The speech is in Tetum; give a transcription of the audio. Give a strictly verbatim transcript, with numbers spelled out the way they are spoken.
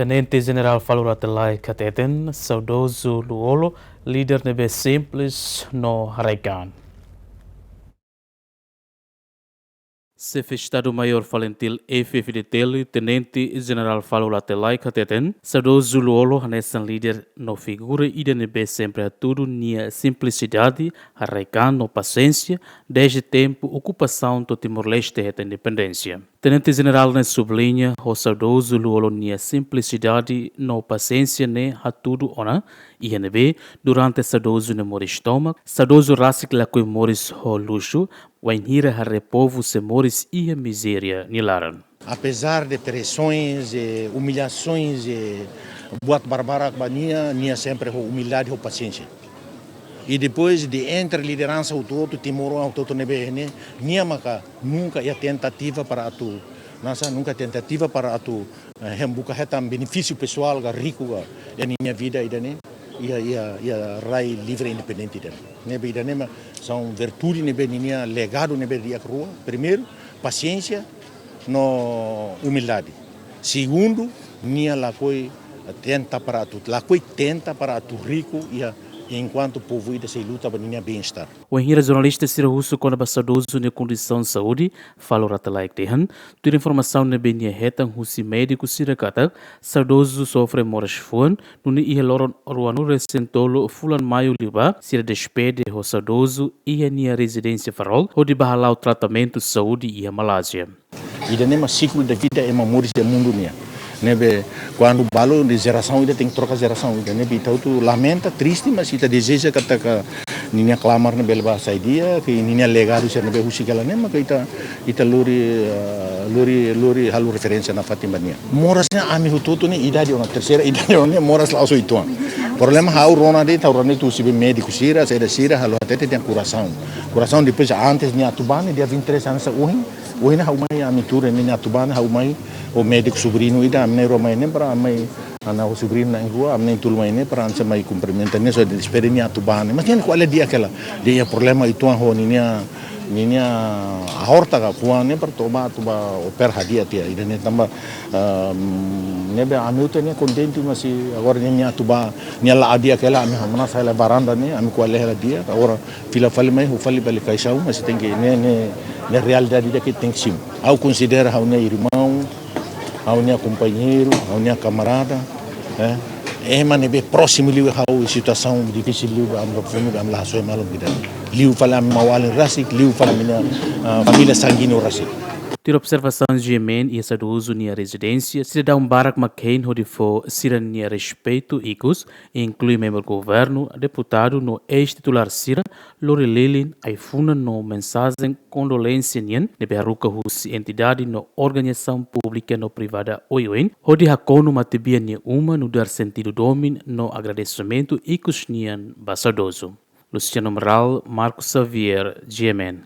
Tenente Jenerál Falur Rate Laek hateten, saudozu Lú-Olo, líder ne'ebé simples no haraik-an. Xefe Estadu-Maiór Falintil F-FDTL, Tenente Jenerál Falur Rate Laek hateten, saudozu Lú-Olo hanesan líder no figura ida ne'ebé sempre hatudu nia simplisidade, haraik-an no pasiénsia, desde tempu okupasaun to'o Timor-Leste hetan independénsia. Tenente Jenerál ne'e subliña, ho saudozu Lú-Olo nia simplisidade no pasiénsia ne'e hatudu ona, iha ne'ebé, durante saudozu ne'e moris tomak, saudozu rasik lakohi moris ho luxu, wainhira haree povu sei moris iha mizéria nia laran. Apesar de pressões, eh, humilhações, eh, buat barbarak ba nia, nia sempre ho umildade, ho pasiénsia. E depois de entre lideransa hotu-hotu, timoroan hotu-hotu ne'ebé ne'e, nia maka nunka iha tentativa para atu, nasa nunka tentativa para atu, eh, hem buka hetan benefísiu pesoál ka riku ka, iha ninia vida ida-ne'e, iha, iha, iha rai livre independente ida-ne'e. Ne'ebé ida-ne'e mak são virtude ne'ebé ninia legadu ne'ebé di'ak rua. Primeiru, pasiénsia no umildade. Segundu, nia lakohi tenta para atu, lakohi tenta para atu riku iha enkuantu povu ida sei luta ba ninia bem-estar. Wainhira jornalista sira husu kona-ba saudozu nia kondisaun saúde, Falur Rate Laek dehan, tuir informasaun ne'ebé nia hetan husi médiku sira katak, saudozu sofre moras fuan, nune'e iha loron ruanulu-resin-tolu fulan Maiu liubá, sira despede ho saudozu iha nia rezidénsia Farol, hodi bá hala'o tratamentu saúde iha Malázia. Ida-ne'e mak siklu da vida, ema moris iha mundu nian. Ne'ebé, kuandu balu de jerasaun ida tenke troka jerasaun ida. Ne'ebé ita hotu lamenta, triste, mas ita dezeja katak ninia klamar ne'e bele bá sai di'ak, ke ninia legadu sira ne'ebé husik hela ne'e, maka ita, ita lori, eh, lori, lori halo referénsia nafatin ba nia. Moras ne'e ami hotu-hotu ne'e idade ona, terseira idade ona ne'e moras la'ós uitoan. Problema ha'u rona de'it, ha'u rona de'it husi be médiku sira, saida sira, halo hatete dehan korasaun. Korasaun depois antes nia atu bá ne'e, dia vinte e três anos ohin, ohin ha'u mai ami tuur ne'e nia atu bá ne'e, ha'u mai ho médiku subriñu ida, ami na'in-rua mai ne'e para ami mai, ha'u-nia subriñu na'in-rua, ami na'in-tolu mai ne'e para ami sei mai kumprimenta nia, só despede nia atu bá ne'e. Mas nia ko'alia di'ak hela, dehan iha problema uitoan ho ninia, ninia aorta ka fuan ne'e para toba, toba opera hadi'a tiha. Ida-ne'e tanba, ah, ne'ebé ami hotu ne'e kontente, mas agora nia, nia atu bá, nia la'o di'ak hela, ami hamnasa hela varanda ne'e, ami ko'alia hela di'ak, agora fila fali mai, ha'u fali balik kaixaun, mas tenke ne'e, ne'e, ne'e realidade ida ke tenke simu. Ha'u konsidera ha'u-nia irmaun, ha'u-nia kompañeiru, ha'u-nia kamarada, eh, ema ne'ebé próximu liu ha'u, situasaun difisil liu ba ami ba funu, ami la hasoe malu ida. Liu fali ami maun-alin rasik, liu fali ami-nia, ah, família sanguíneu rasik. Tuir observasaun G M N iha saudozu nia rezidénsia, sidadaun barak mak hein hodi fó sira-nia respeitu ikus, inklui membru governu, deputadu no eis-titulár sira, lori lilin ai-funan no mensajen kondolénsia nian, ne'ebé haruka husi entidade no organizasaun públika no privada oioin, hodi hakonu matebian nia uma nu'udar sentidu domin no agradesimentu ikus nian ba saudozu. Luciano Amaral, Marcos Xavier, G M N.